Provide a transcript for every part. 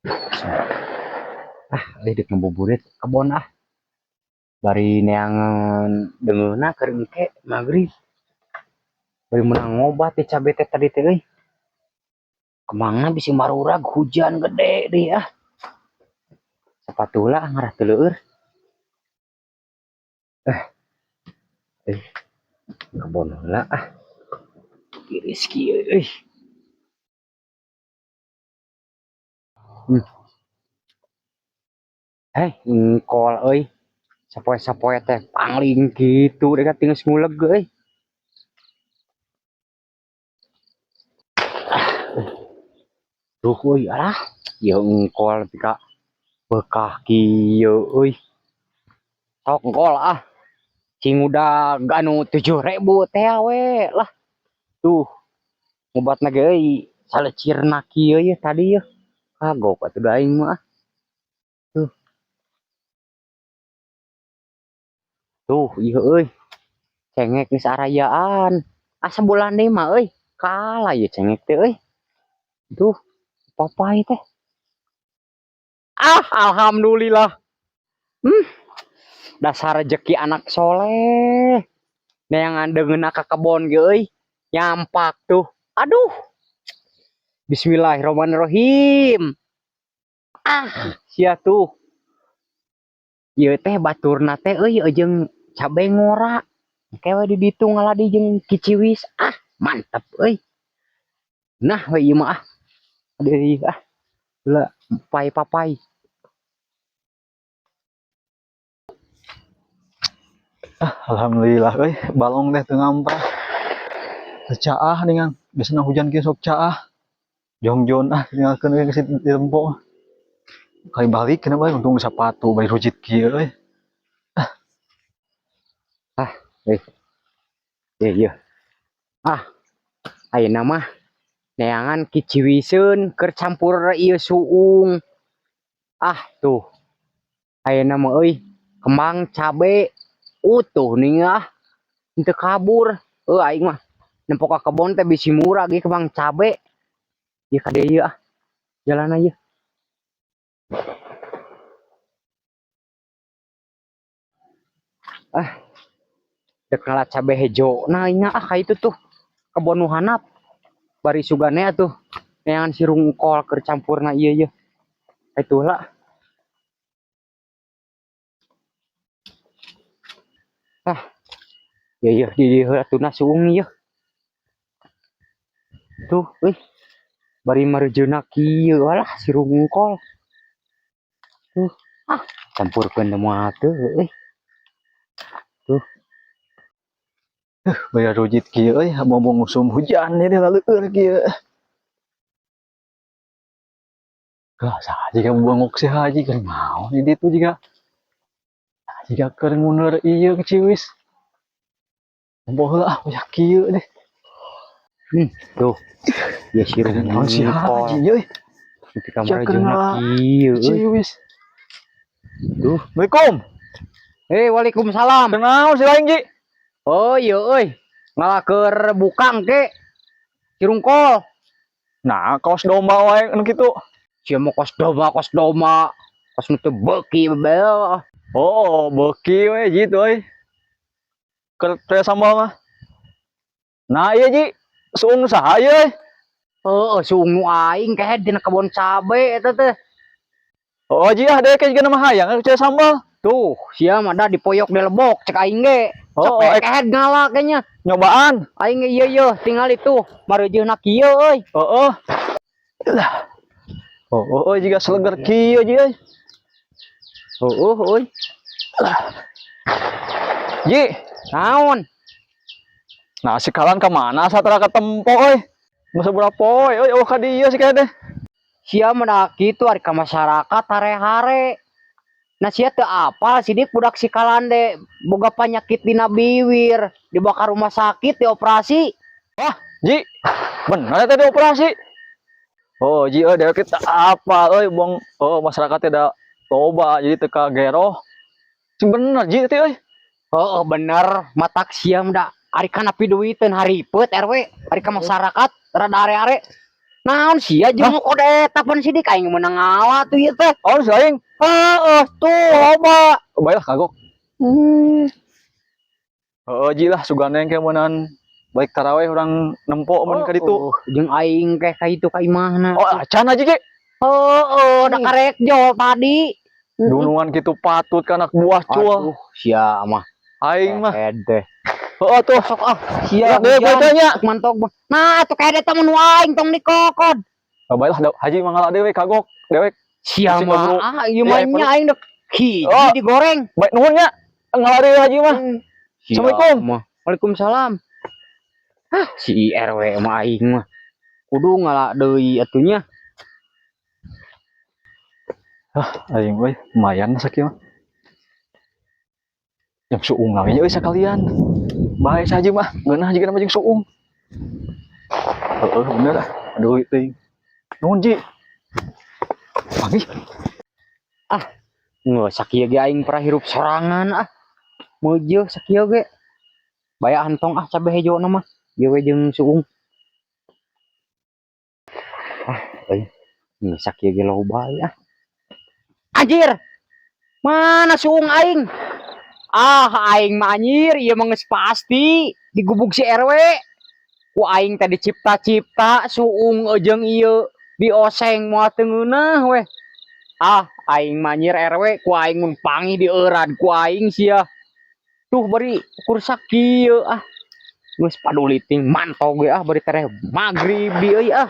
Ah, euy, deuk ngabuburit kebon ah. Bari neangan deungeunna keur engke magrib. Bari meunang ngobat di cabe teh tadi teh euy. Kemangna bisi marurag hujan gede deui ah. Sapatu heula ngarah teu leueur. Eh. Eh. Kebon heula ah. Tiris kieu euy. Eh, engkol euy. Sapoe-sapoe teh pangling kitu deui geus nguleg euy. Tuh euy, alah, ieu engkol nepi ka beukah kieu euy. Sok engkol ah. Cing udag anu 7.000 teh we lah. Tuh. Ngobatna ge euy salecirna kieu yeuh tadi yeuh. Kagok atuh da aing mah ah. Tuh. Tuh ieu euy. Cengek geus arayaan. Asa bulan deui mah euy. Kalah ieu cengek teh euy. Tuh, papai teh. Ah, alhamdulillah. Dasar rejeki anak soleh. Neangan deungeunna ka kebon ge euy. Nyampak tuh. Aduh. Bismillahirrahmanirrahim. Ah, sia tuh. Ieu teh baturna teh euy jeung cabe ngora. Engke we di ditu ngaladi jeung kiciwis. Ah, mantep euy. Nah we ieu mah ah. Deui ah. Heula pai-papai. Ah, alhamdulillah euy, balong teh teu ngamprah. Teu caah ningan, biasana hujan kieu sok caah. Jongjon ah tinggalkeun euy geus ditempo. Kali balik kenapa bae untung sapatu bari rujit kieu euy. Ah, euy. Ieu ieu. Ah, ayeuna mah neangan kiciwiseun keur campur ieu suung. Ah, tuh. Ayeuna mah euy, kembang cabe utuh ning ah. Henteu kabur. Heuh aing mah nempo ka kebon teh bisi murah ge kembang cabe. Ieu ka dieu ah. Jalanna ieu. Ah. Dek ngala cabe hejo na aing ah ka itu tuh. Kebon nu handap. Bari sugane atuh neangan sirung kol keur campurna ieu yeuh. Itu heula. Ah. Ieu yeuh di dieu heula tuna suung ieu. Tuh, euy. Bari marejeuna kieu alah sirung kol. Tuh, ah campurkeun teh moal teu euy. Tuh. Bari rujit kieu euy, mumpung musim hujan ieu teh laleueur kieu. Gah saha jiga bengok si haji keur naon di ditu jiga. Jiga keur nguneur ieu keciwis. Tempo heula ah uyak kieu deh. Tuh. Ieu sirung Naon si kol. haji euy. Nepi ka Sia keur marejeuna ngala kieu euy. keciwis. Tuh. Assalamualaikum. Eh, waalaikumsalam. Keur naon si lain ji? Oh iya euy. Ngalaker bukang ke. Sirung kol. Nah, kaos domba wae nu kitu. Sia mah kos domba, kos domba. Kos nu teu beuki bebel. Oh, beuki we ji tuh euy. Keur teh sambal mah. Nah, iya ji, suung saha ieu euy? Heeh, suung nu aing kehed dina kebon cabe eta teh. Oh, ji ah dewek juga nama hayang teh sambal. Tuh, sia mah da dipoyok dilebok cek aing ge. Oh, Sok kehed ngala kayaknya. Nyobaan. Aing ge ieu yeuh tinggal itu marejeuna kieu euy. Heeh. Lah. Oh, oh, oh jiga seleger kieu ji euy. Heueuh euy. Ji, Naon? nah si kalan ka mana asa tara katempo euy. Masa berapa poe euy eueuh ka dieu si deh. Sia mah da kitu ari ka masyarakat hare-hare. Nah sia teu apal sidik budak si Kalande boga penyakit dina biwir, dibawa ka rumah sakit dioperasi. Wah, ji, bener eta dioperasi. Oh, ji euy dewek kita apa euy buang oh masyarakat da loba jadi teu kageroh. Sing bener ji teh euy. Heeh bener, matak sia mah da ari kana piduiteun haripet RW, ari ka masyarakat rada are-are. Naon sia jeung kode eta pan sidik aing meunang ngawa tuh ieu teh. Oh, si aing. Heeh, tuh loba. Oh, baiklah kagok. Heeh, Ji lah sugana yang kayak meunang balik taraweh urang nempo mun ka ditu. Oh, jeung aing teh ka itu ka imahna. Oh, acan aja ge. Heeh, da karek jol tadi. Dunungan kitu patut ka anak buah cul. Aduh, sia mah. Aing mah. Head teh. Heeh tuh. Sok ah, sia. Ya, deui hujan. bae nya. Mantok mah. Nah, atuh kayak eta mun aing tong dikokod. Oh, baiklah haji mah ngala deui kagok. Dewek. Sia Pusing mah, ngobrol. ah, ieu mah Iya, nya aing dek hiji Oh. digoreng. Baik nuhun nya. Ngala deui haji mah. Sia Assalamualaikum. mah. Waalaikumsalam. Ah, si RW mah aing mah. Kudu ngala deui atunya. Aing we lumayan sakieu mah. Yang suung namanya euy sakalian. Bae saja mah, ngeunah jiga nama jeung suung. Heeh, bener ah. Aduh teuing. Nuhun Ji. Panggih. Nggak sakieu ge aing pernah hirup sorangan ah. Meujeuh sakieu ge. Baya antong ah cabe hejo na mah. Ieu we jeung suung. Ah, euy. Nggak sakieu ge loba ah. Anjir. Mana suung aing? Ah, aing mah anjir, ieu mah geus pasti digubug si RW. Ku aing tadi cipta-cipta suung jeung ieu dioseng moal teu ngeunah weh. Ah, aing mah anjir RW ku aing mun panggih dieuran ku aing sia. Tuh bari ukur sakieu ah. Geus paduli ting mantog ge ah bari tereh magrib di euy ah.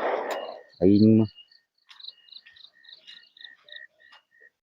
Aing mah.